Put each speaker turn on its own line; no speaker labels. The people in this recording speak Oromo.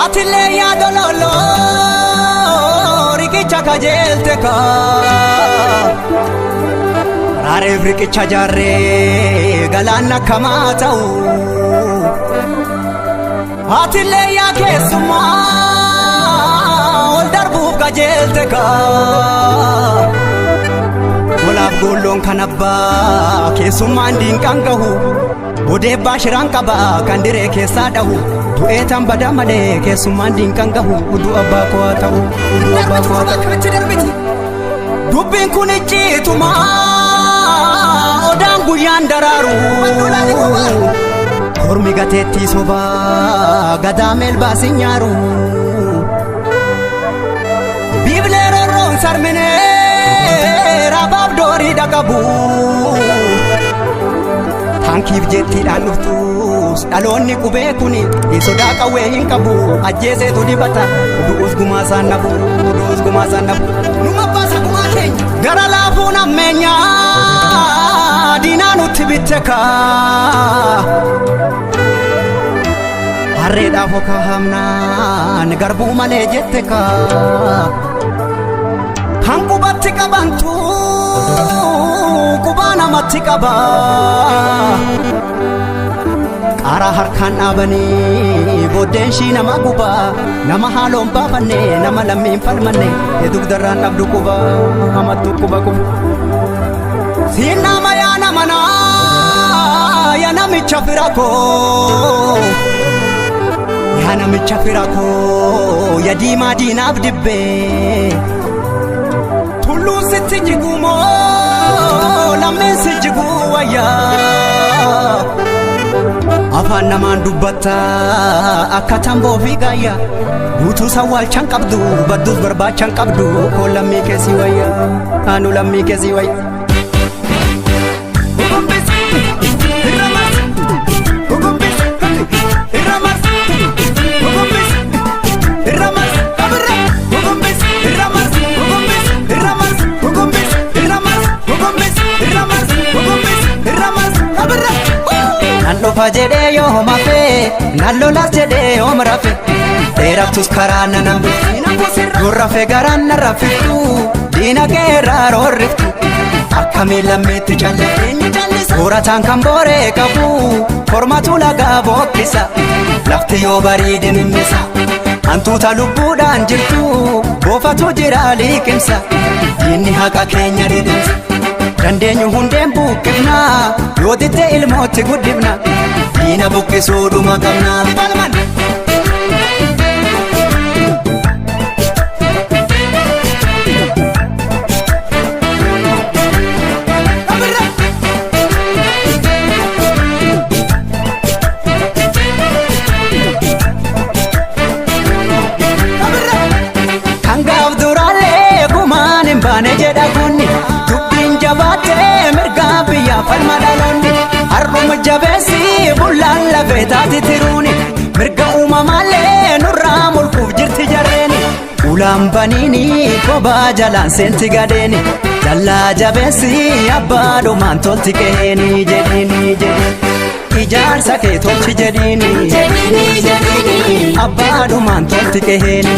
Atillee yaada loloo riqicha kajeelte kaa. Raareef riqicha jaarree galaanni akkamaa ta'u. Atillee yaa keessummaa ol darbuuf kajeelte kaa. Golaaf goolloon kan abbaa keessummaan diinqaan gahu. Bodeebbaa shiraan qaba kan diree keessaa dhahu. Du'ee tan bada malee keessummaan diinqaan gahu. Uduu abbaa koo haa ta'u. Uduu abbaa koo haa ta'u. Dubbiin kun icciituma odaan guyyaan daraaru. Kormi gateettii sobaa gadaa meelbaas hin nyaaru. Biiblee roorroon sarminee raabaaf doorii dhaqabu. Taankiif jettiidhaan dhuftus dhaloonni qubee kuni sodaa qawwee hin qabu ajjeeseetu dibata du'us gumaa isaan nabu du'us gumaa isaan nabu. Numa baasa gumaa keenya. Gara laafuun ammeenyaa diinaa nutti bitte kaa. Harreedhaaf okaa hamnaan garbuu malee jette kaa. Kan qubatti qabantu qubaa namatti qaba. Qaaraa harkaan dhaabanii booddeen shii nama guba. Nama haaloon baafanne nama lammiin falmanne dugdarraan dhabdu quba hamattu quba quba. Siin nama yaa nama naa yaa namicha fira koo. Yaa namicha fira koo yaa diimaa diinaaf dibbee. Tulluun sitti jiguu moo lammiin si jiguu wayyaa. Afaan namaan dubbatta akka tamboo fi gaayyaa. Guutuu sawwaalchan qabdu badduus barbaachan qabdu koo lammii keessi wayya anu lammii keessi wayya. Nan dhufa jedhee yoo homa fee, nan lolas jedhee yoom rafe, dheerattus karaa nan hambisu, dur rafe garaan na raffiftu, diina keerraa roorriftu, akkamiin lammiitti calliftu, soorataan kan booree qabu, kormatu lagaa bookkisa, lafti yoo bariide mimmisa, hantuuta lubbuudhaan jirtu, boofatu jira liqimsa, diinni haqa keenya dhidhimsa. Dandeenyu hundeen buqqifna yoo didde ilmootti guddifna diina buqqisuu dhuma qabna. Kan gaaf duraallee gumaan hin baane jedha kunni dubbiin jabaattee mirgaa biyyaa falma dhaloonni har'uma jabeessi bullaan lafee taati tiruuni mirga uumamaallee nurraa mulquuf jirti jarreeni ulaan baniini kophaa jalaan seenti gadeeni dallaa jabeessi abbaa dhumaan tolti qeeni jedhiini jedhiini. Ijaarsa kee tolchi jedhiini abbaa dhumaan tolti qeeni.